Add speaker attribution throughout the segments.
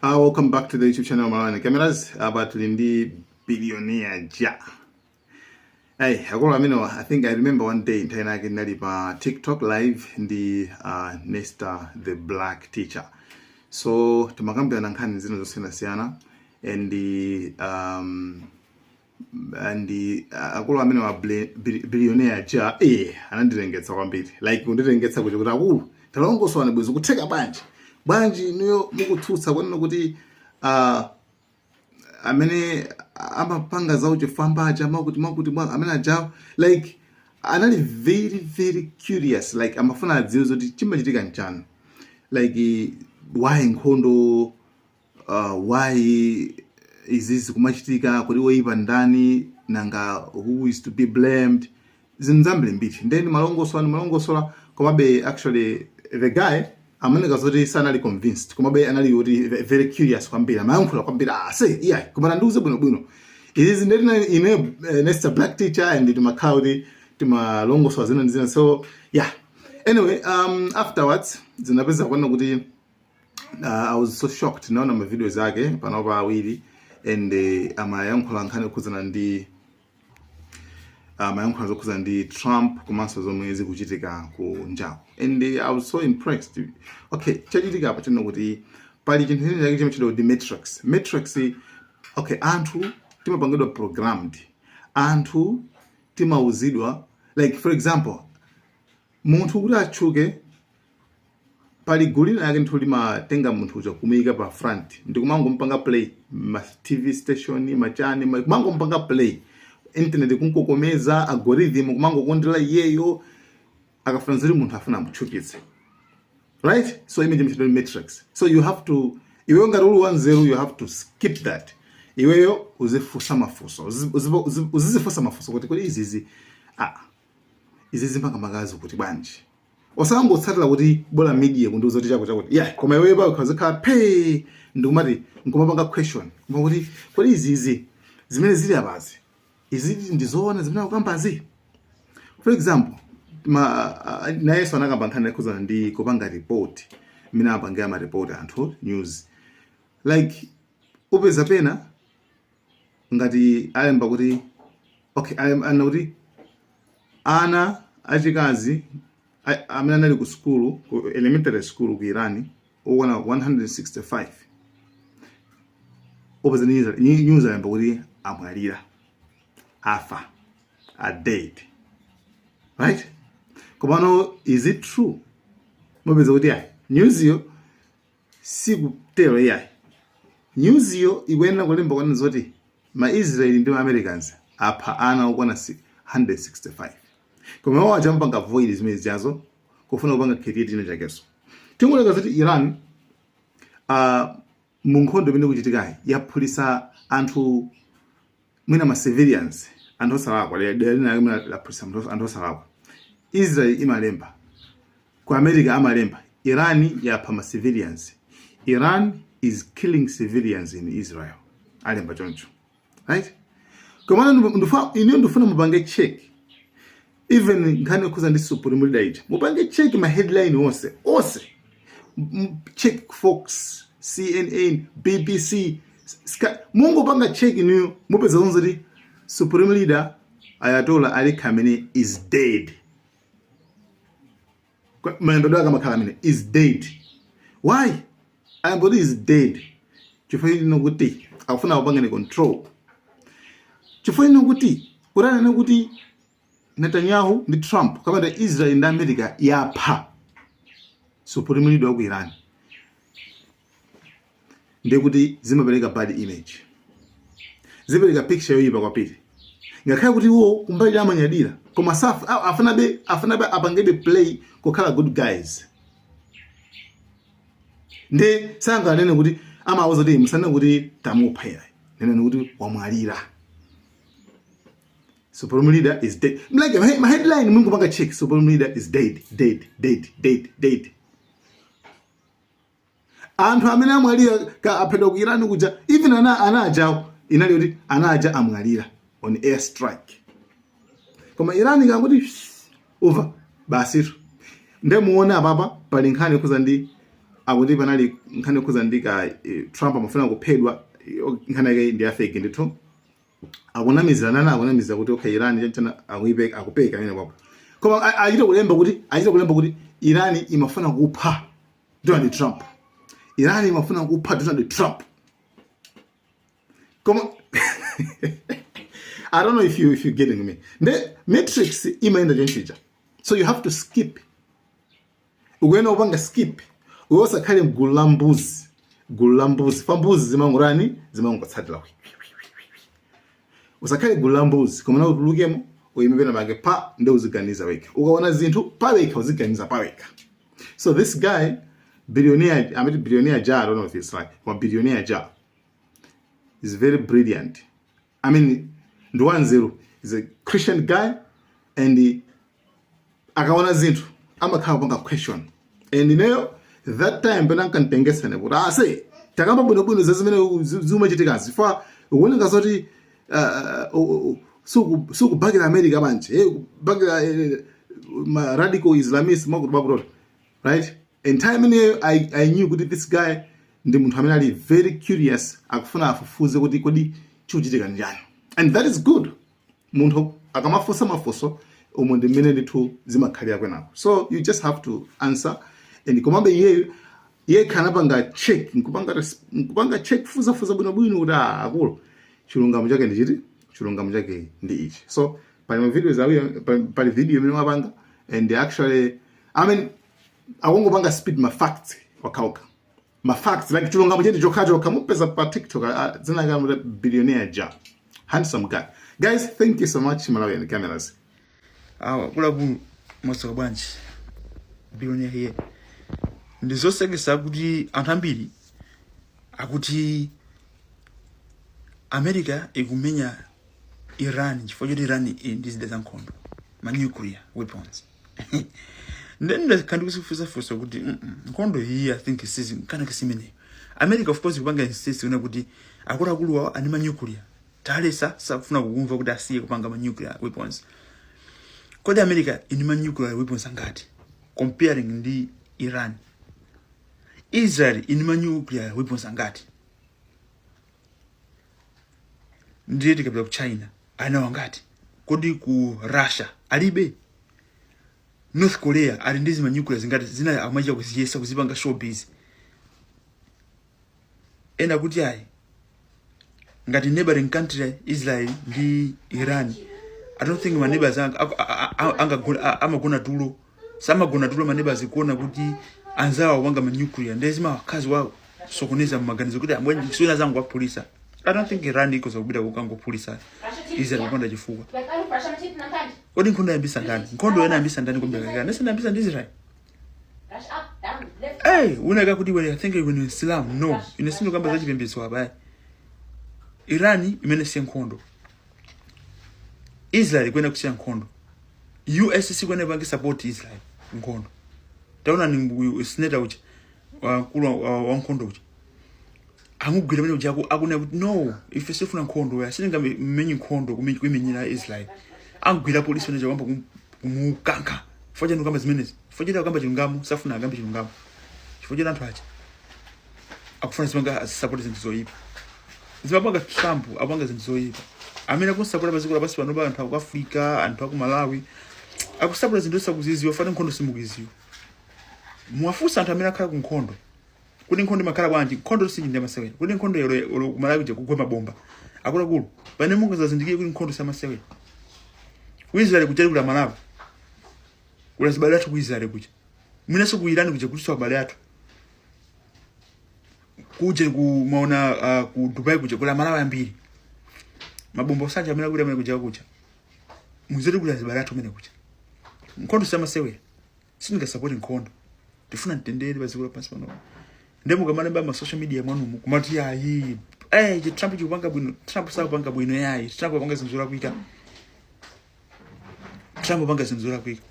Speaker 1: Welcome back to the YouTube channel Malawi Cameras. Apa tuli ndi Billionaire Jah. Hey, akulu amene, I think I remember one day nthawi inake ndinali pa TikTok live ndi Nesta the Black Teacher. So timakambirana nkhani zina zosiyanasiyana and akulu amene wa Billionaire Jah ananditengetsa kwambiri, like kunditengetsa kuti akulu, talongosola bwino, kutheka bwanji, bwanji inuyo mukutsutsa kwanena kuti amene amapanga zawo chifambacha makuti makuti mwa amene ajawo? Like anali very very curious, like amafuna adziwe zoti chimachitika nchani, like why nkhondo, why izizi kumachitika, kuti woyipa ndani, nanga who is to be blamed, zinthu zambirimbiri. Then malongosola ndi malongosola, komabe actually the guy amaoneka zoti sanali convinced, komabe anali kuti very curious kwambiri, amayankhula kwambiri, ah, say yeah, koma tandiuze bwinobwino izizi. Ndeti ine Nesta Black Teacher and timakhala kuti timalongosola zina ndi zina. So yeah, anyway, afterwards zinapeza kuona kuti I was so shocked. Naona ma videos ake panopa awiri and amayankhula nkhani yokhudzana ndi, amayankhula zokhudzana ndi Trump komanso zomwe zikuchitika ku njako, and I was so impressed. Okay, chachitika apa chino kuti pali chinthu chine chake chimatchedwa kuti matrix. Matrix, okay, anthu timapangidwa programmed, anthu timauzidwa, like for example, munthu kuti atchuke, pali gulu lina lake nthu limatenga munthu uja kumuyika pa front ndi kumangompanga play ma TV station, machani, kumangompanga play, internet kunkokomeza, algorithm kumangokondera iyeyo, akafuna zoti munthu afuna amutchukitse, right? So image imachedwa matrix. So you have to, iweyo ngati uli wanzeru, you have to skip that. Iweyo uzifunsa mafunso, uzizifunsa mafunso kuti kodi izizi, ah, izizi makamakazi kuti bwanji? Osangotsatira kuti bola media kundiuza kuti chako chakuti, yeah, koma iweyo pa ukhazikhala pay ndikumati nkumapanga question, kuma kuti kodi izizi zimene zili apazi, izizi ndizoona zimene akukambazi? For example, ma nayenso anakamba nkhani yokhuzana ndi kupanga report, imene apangira ma report anthu news, like upeza pena ngati alemba kuti, okay, ana kuti ana achikazi amene anali ku school, ku elementary school ku Iran, okwana 165, upeza news alemba kuti amwalira, afa, are dead, right? Komano is it true? Mupeza kuti ayi, newsyo sikutero iyayi. Newsyo ikuyenera kulemba kwanena zoti ma Israeli ndi ma Americans apha ana okwana 165, koma iwo aja amapanga avoid zimene zijazo kufuna kupanga create china chakenso. Tingoleka zoti Iran mu nkhondo imene ikuchitikayi yaphulisa anthu, mwina ma civilians, anthu osalakwa, dera lina mwina laphulisa anthu osalakwa. Israel imalemba, ku America amalemba, Iran yapha ma civilians, Iran is killing civilians in Israel, alemba choncho, right? Komano iniyo ndifuna mupange check even nkhani yokhuza ndi supreme leader ija, mupange check ma headline onse onse. Check Fox, CNN, BBC, Sky, mungopanga check inuyo, mupeza zonse kuti supreme leader Ayatollah Ali Khamenei is dead. Malembedwe ake amakhala amene is dead. Why ayamboti is dead? Chifukwa chino kuti akufuna kupangani control, chifukwa chino kuti kutanene kuti Netanyahu ndi Trump kapena Israel ndi America yapha supreme leader wa ku Iran, ndiye kuti zimapereka bad image, zipereka picture yoyipa kwambiri, ngakhale kuti iwo kumbali amanyadira, koma afunabe apangebe play kukhala good guys. Ndi sanganene kuti, amawuza kuti musanene kuti tamupha iyayi, neneni kuti wamwalira, supreme leader is dead. Like my headline, mungopanga check, supreme leader is dead, dead, dead, dead, dead. Anthu amene amwalira ka aphedwa ku Iran kuja, even ana ajawo inali kuti ana aja amwalira on air strike, koma Iran ikakuti uva basitu. Nde muone apapa pali nkhani yokhuza ndi Akuti panali nkhani yokhuza ndi ka Trump amafuna kuphedwa. Nkhani yake ndi ya fake ndithu. Akunamizira nana, akunamizira kuti okay, Iran chanchana, akuipeka, akupeka amene kwapo, koma achita kulemba kuti Iran imafuna kupha Donald Trump, Iran imafuna kupha Donald Trump. Koma I don't know if you getting me. The matrix imayenda chonchija, so you have to skip. Ukuyena upanga skip, uwe usakhale mgulu la mbuzi, gulu la mbuzi fa mbuzi zimangorani, zimangotsatira. Usakhale gulu la mbuzi, koma na utulukemo, uyime pena pake pa ndi uziganiza wekha. Ukaona zinthu pawekha, uziganiza pawekha. So this guy, billionaire, I mean, billionaire Ja, I don't know if it's like, but billionaire Ja is very brilliant. I mean, ndi wanzeru, is a Christian guy and akaona zinthu amakhala kupanga question. And ineyo that time pena nkantengesane kuti ase takamba bwinobwino za zimene zimachitikazi, fa ukuoneka zoti sukubakira America manje, kubakira ma radical Islamist makuti makuti, right? And time ineyo I knew kuti this guy ndi munthu amene ali very curious, akufuna afufuze kuti kodi chikuchitika njani, and that is good. Munthu akamafunsa mafunso, umo ndi mmene ndithu zimakhalira kwenako. So you just have to answer. And komabe iyeyo yekha anapanga check, nkupanga check, fuzafuza bwinobwino kuti, ah, akulu, chilungamo chake ndi chiti? Chilungamo chake ndi ichi. So pali ma videos awiri, pali video imene wapanga, and actually, I mean, akungopanga speed ma facts wakauka, ma facts like chilungamo chete chokha chokha. Mupeza pa TikTok, dzina lake Billionaire Ja, handsome guy. Guys, thank you so much. Malawian Cameras.
Speaker 2: Awa akuluakulu, mwadzuka bwanji? Billionaire here. Ndizosekesa kuti anthu ambiri akuti America ikumenya Iran chifukwa choti Iran ili ndi zida za nkhondo, ma nuclear weapons. Then ndikuzifunsafunsa kuti nkhondo iyi, I think sizi kana kasimeneyo. America of course kupanga insist kuna kuti akuluakulu awo ani ma nuclear, talesa sakufuna kukumva kuti asiye kupanga ma nuclear weapons. Kodi America ini ma nuclear weapons angati comparing ndi Iran? Israel ini ma nuclear weapons angati? Ndiye tikapita ku China, anawo angati? Kodi ku Russia alibe? North Korea ali ndi zima nuclear zingati? Zina amachita kuziyesa, kuzipanga showbiz. Ena kuti ayi, ngati neighboring country Israel ndi Iran, I don't think ma neighbors amagona tulo, samagona tulo ma neighbors kuona kuti anzawo akupanga ma nuclear, ndi zimawakhazi wa sokoneza mmaganizo kuti ambwenji siwina zangu aphulisa. I don't think Iran ikoza kupita kukangophulisa Israel kupanda chifukwa. Kodi nkhondo yambisa ndani? Nkhondo ena yambisa ndani? Kumbekakana nese yambisa ndi Israel. Hey, unaka kuti well, I think when Islam, no, ine sindikamba za chipembedzo apa. Iran imene siya nkhondo, Israel kwena kusiya nkhondo, US sikwene pange support Israel nkhondo. Taona ni senator uja, wakulu wa nkhondo uja, amugwira pamene uja akunena kuti no, ife sifuna nkhondo ya, sitingammenye nkhondo kuimenyera Israel. Angwira polisi pamene kwamba kumukankha. Chifukwa chani kukamba zimenezi? Chifukwa chani akamba chilungamo? Safuna akambe chilungamo chifukwa chani? Anthu aja akufuna zimanga support zinthu zoyipa zimapanga Trump, apanga zinthu zoyipa. Amene akusapota pa dziko lapansi pano pa anthu aku Africa, anthu aku Malawi akusapota zinthu osakuziziwa. Fana nkhondo simukuiziwa. Muwafunsa anthu amene akhala ku nkhondo kuti nkhondo imakhala bwanji. Nkhondo sichinja masewera. Kuti nkhondo yolo ku Malawi kuja kugwa mabomba, akuluakulu, pane mungazazindikire kuti nkhondo samasewera. Ku Israel kuja kuli Malawi, kuli azibale athu ku Israel kuja, mwinanso ku Iran kuja kuliso abale athu kuja ku maona ku Dubai kuja kuli Amalawi ambiri. Mabomba osanja amene akuti amene kuja kuja muzeti kuli azibale athu amene kuja. Nkhondo samasewera. Sindingasapoti nkhondo, tifuna mtendere pa dziko lapansi pano. Ndi mukamalemba ma social media mwanumu kumati ayi, eh, chi Trump chikupanga bwino, Trump sakupanga bwino yayi, Trump apanga zinthu zolakwika, Trump apanga zinthu zolakwika.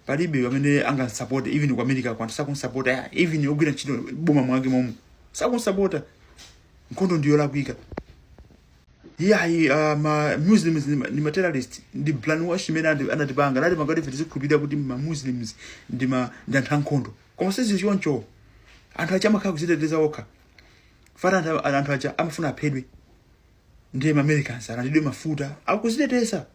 Speaker 2: Palibe amene angamsapote. Even ku America kwanthu sakunsapota yayi, even ogwira ntchito boma mwake momwe sakunsapota. Nkhondo ndiyo lakwika yayi. Ma Muslims ndi ma terrorist, ndi brainwash imene anatipanga, anatipanga kuti ife tizikhulupirira kuti ma Muslims ndi anthu ankhondo, koma sizi choncho. Anthu aja amakhala kuziteteza okha. Fana anthu aja amafuna aphedwe ndiye ma Americans alandidwe mafuta, akuziteteza.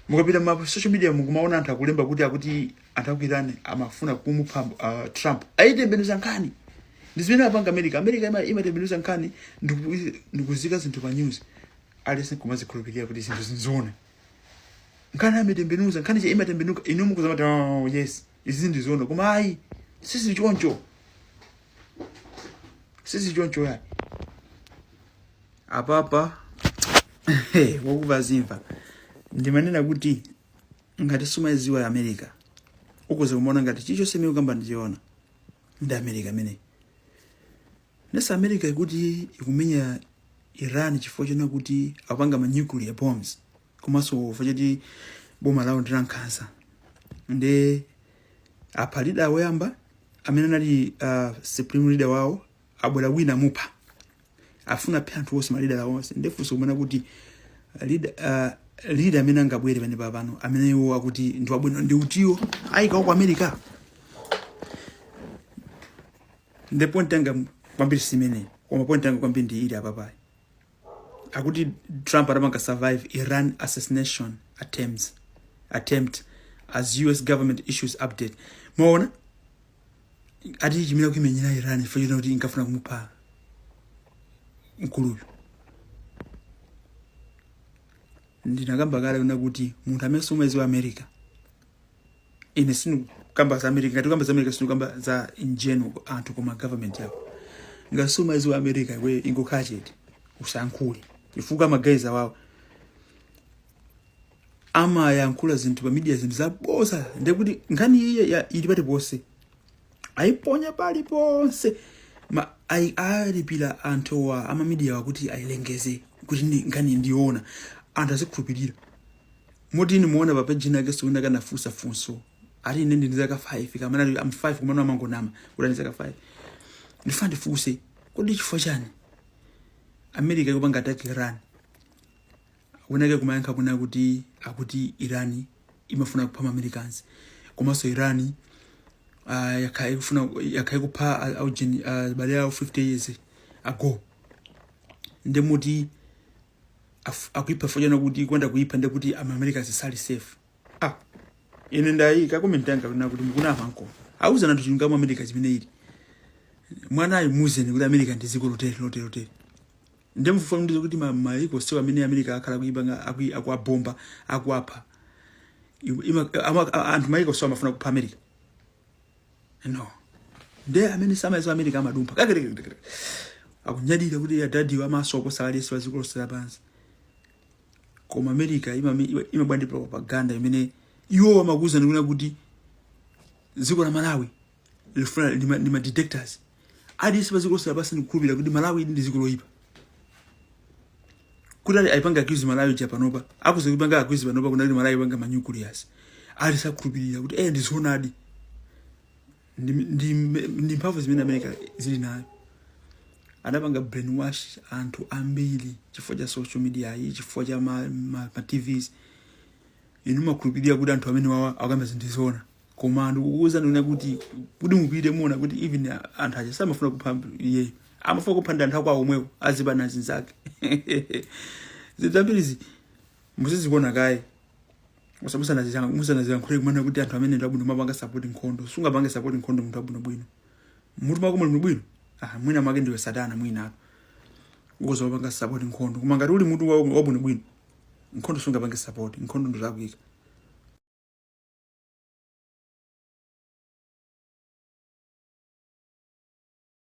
Speaker 2: Mukapita ma social media mukumaona anthu akulemba kuti akuti anthu aku Iran amafuna kumupha Trump. Ayitembenuza nkhani. Ndi zimene apanga America. America imatembenuza nkhani ndikuzika zinthu pa news, aliyense nkumazikhulupirira kuti zinthu zinzoona. Nkhani amatembenuza nkhani cha imatembenuka, inu mukuzamati, "Oh yes, izi ndizoona," koma ayi, sisi choncho, sisi choncho yayi. Apapa wakuva zimva. Ndimanena kuti ngati sumaziwa America, ukuze kumaona ngati chilichonse imene ukamba ndichiona ndi America imene nesa. America ikuti ikumenya Iran chifukwa chona kuti akupanga ma nuclear bombs, komanso chifukwa choti boma lawo ndi lankhanza. Nde apha leader woyamba amene anali supreme leader wawo, abwera wina mupha, afuna aphe anthu onse, ma leader onse. Ndefunso kumene kuti leader amene angabwere pene papano, amene iwo akuti ndi wabwino, ndi utiyo ayikawo ku America? Nde point yanga kwambiri simene, koma point yanga kwambiri ndi ili apapayi. Akuti Trump adapanga survive Iran assassination attempt as US government issues update. Maona ati chimene kuimenyera Iran chifukwa choti kuti inkafuna kumupha mkuluyu. Ndinakamba kale kuna kuti munthu amene sumaziwa America, ine sindikukamba za America, ngati kukamba za America sindikukamba za in general anthu, koma government yako. Ngati sumaziwa America, iwe ingokhala chete, usayankhule, chifukwa ma guys awawo amayankhula zinthu pa media, zinthu zaboza. Ndekuti nkhani iye ili paliponse, ayiponya paliponse, alipira anthuwa ama media wakuti ayilengeze kuti nkhani ndiyoona, anthu azikhulupirira. Moti nimuona pa page nake sikuti kanafunsa funso ati ine ndili zaka 5, kamana ali am 5, kumana amangonama kuti ali zaka 5. Ndifuna ndifunse, kodi chifukwa chani America ikupanga attack Iran? Winake kumayankha kuna kuti akuti Iran imafuna kupha ma Americans, komanso Iran yakhala ikufuna, yakhala ikupha aujeni abale awo 50 years ago. Ndemuti akuipha fojana kuti kwenda kuipha, ndekuti ama Americans sali safe. Ah, ine ndayika comment yanga kuna kuti mukunama nko auza anthu chilungamo America chimene ili. Mwanayo muzeni kuti America ndi dziko lotere lotere lotere. Ndemufuna ndizo kuti maiko siwo amene America akhala kuipanga, akuabomba, akuapha. Anthu maiko siwo amafuna kupha America, no. Nde amene samaziwa America amadumpha kakerekere, akunyadira kuti adadiwo amaso oposa aliyense wa dziko lonse lapansi. Koma America imabwera ndi propaganda imene iwo amakuwuzani kuna kuti dziko la Malawi lifuna ndi ma dictators. Aliyense pa dziko lonse lapansi ndikukhulupirira kuti Malawi ndi dziko loyipa, kuti ali ayipanga accuse Malawi cha panopa, akuze kupanga accuse panopa kuna kuti Malawi ipanga ma nuclears. Ali sakhulupirira kuti eh, ndizoonadi. Ndi mphamvu zimene America zili nayo. Adapanga brainwash anthu ambiri chifukwa cha social media iyi, chifukwa cha ma TVs. Inu makhulupirira kuti anthu amene wawa akuyamba zinthu zoona, koma ndikukuwuzani kuna kuti mupite muona kuti even anthu aja samafuna kupha iyeyo, amafuna kupha ndi anthu akwawo omwewo, azibana zinzake. Zinthu zambirizi muzizikuona kaye musanaziyankhule kumana kuti anthu amene ndi abwino mapanga support nkhondo. Sungapange support nkhondo munthu abwino bwino, mutu mwako muli bwino? Ah, mwina mwake ndiwe satana, mwina ukoza wapanga support nkhondo. Koma ngati uli mutu wabwino bwino, nkhondo sungapange support. Nkhondo ndolakwika.